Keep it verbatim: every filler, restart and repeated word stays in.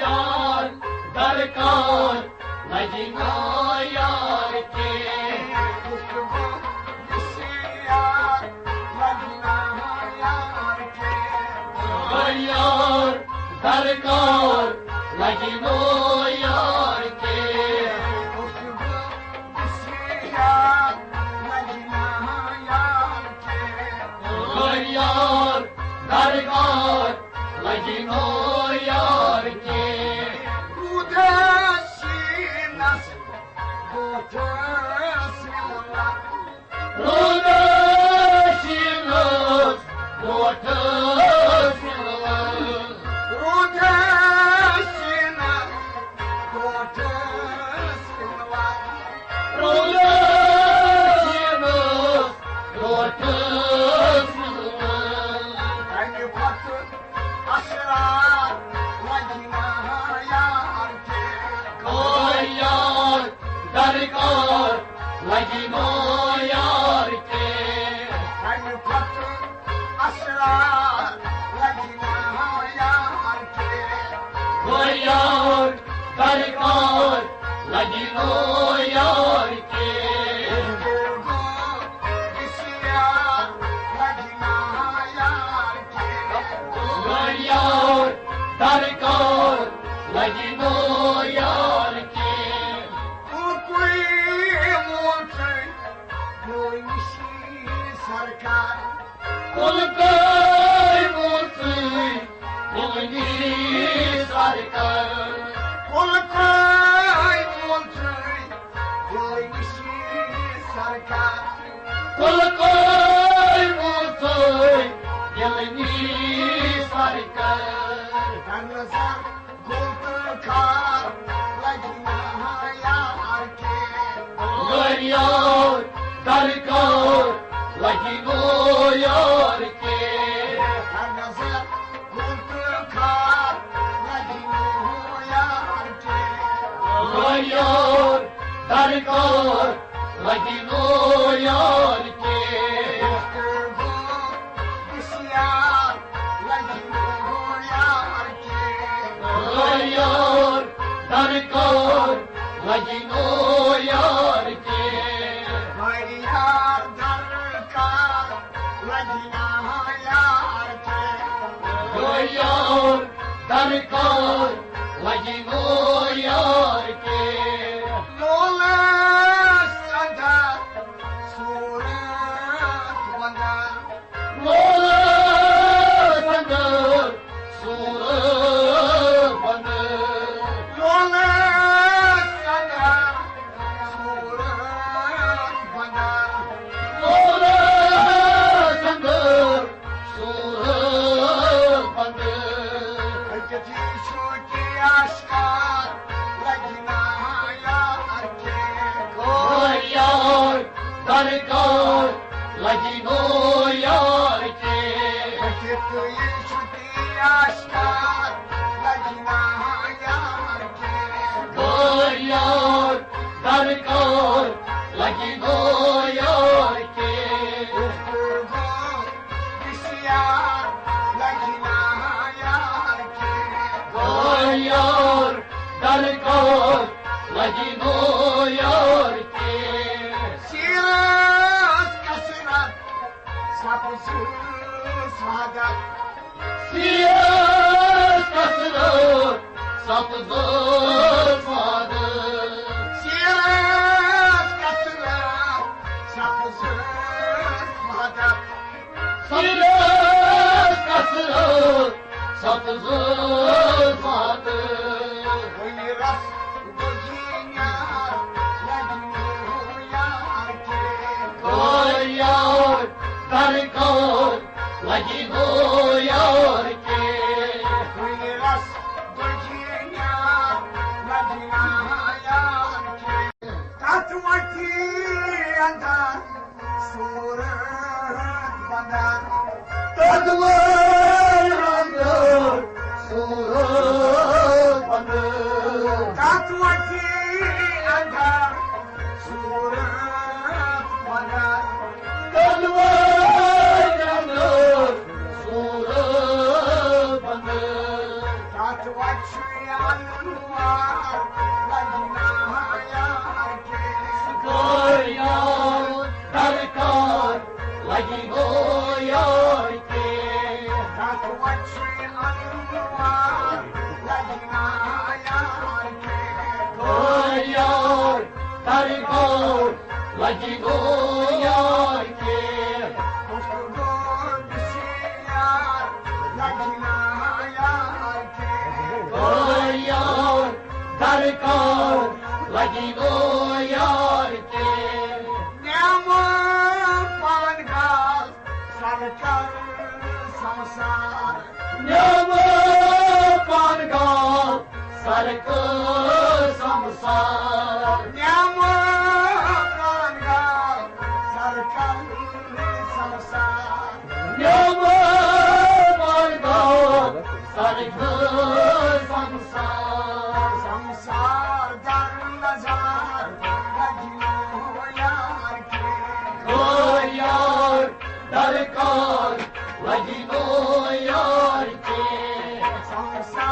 یار درکار لگی نا یار کے۔ یار درکار لگی نو یار کے۔ یار درکار لگی نو یار کے۔ روٗدس سیٖنس بوٹس مِلان۔ روٗدس سیٖنس بوٹس مِلان۔ روٗدس سیٖنس بوٹس مِلان۔ روٗدس سیٖنس بوٹس مِلان۔ تَمہِ پتہٕ اسرار لگی نا یار کے۔ یار درکار لگی نو یار کے۔ تَمہِ پتہٕ اسرار لگی نا یار کے۔ یار درکار لگی نو یار کے۔ یار درکار لگی نو یار کے۔ کوئی موت کوئی نشی سرکار۔ کل کٲے موت کوئی نشی سرکار۔ کل کٲے موت کوئی نشی سرکار۔ کل کٲے موت کوئی نشی سرکار۔ در نظر گُل تہٕ خار لگی نا یار کے۔ یار درکار لگی نو یار کے۔ در نظر گُل تہٕ خار لگی نو یار کے۔ یار درکار لگی نو یار کے۔ یار لگی نو یار کے۔ یار درکار لگی نو یار کے۔ یار درکار لگی نا یار کے۔ یار درکار لگی نو یار کے۔ لولس اندر صورت بندر۔ لولس اندر صورت بندر۔ لولس اندر صورت بندر۔ لولس اندر صورت بندر۔ ہیٚکِتھ یہِ چھُ کیٛاہ آشکار لگی نا یار کے۔ یار درکار لگی نو یار کے۔ ہیٚکِتھ یہِ چھُ کیٛاہ آشکار لگی نا یار کے۔ یار درکار لگی نو یار کے۔ یار لگی نا یار کے۔ یار درکار لگی نو یار کے۔ سیرت کثرت سبز سعادت۔ سیرت کثرت سبز سعادت۔ سیرت کثرت سبز سعادت۔ سیرت کثرت سبز سعادت۔ وۄنۍ رس دُنیا لگنو یار کے۔ یار درکار لگنو یار کے۔ وۄنۍ رس دُنیا لگنو یار کے۔ تتھ وقتی اندر صورت بندر۔ تدوار اندر صورت بندر۔ تدوار اندر صورت بندر۔ تدوار اندر صورت لگی نو یار کے۔ تتھ وچھ انوار لگی نا یار کے۔ او یار، درگاہ لگی نو یار کے۔ گفتگو بسیار لگی نا یار کے۔ او یار، درگاہ لگی نو یار کے۔ نعمو پانگال سرکل سمسار۔ نعمو پانگال سرکل سمسار۔ نعمو پانگال سرکل سمسار۔ نعمو پانگال سرکل سمسار۔ سمسار در نظر لگی نو یار کے۔ او یار، درکار لگی نو یار کے۔ سمسار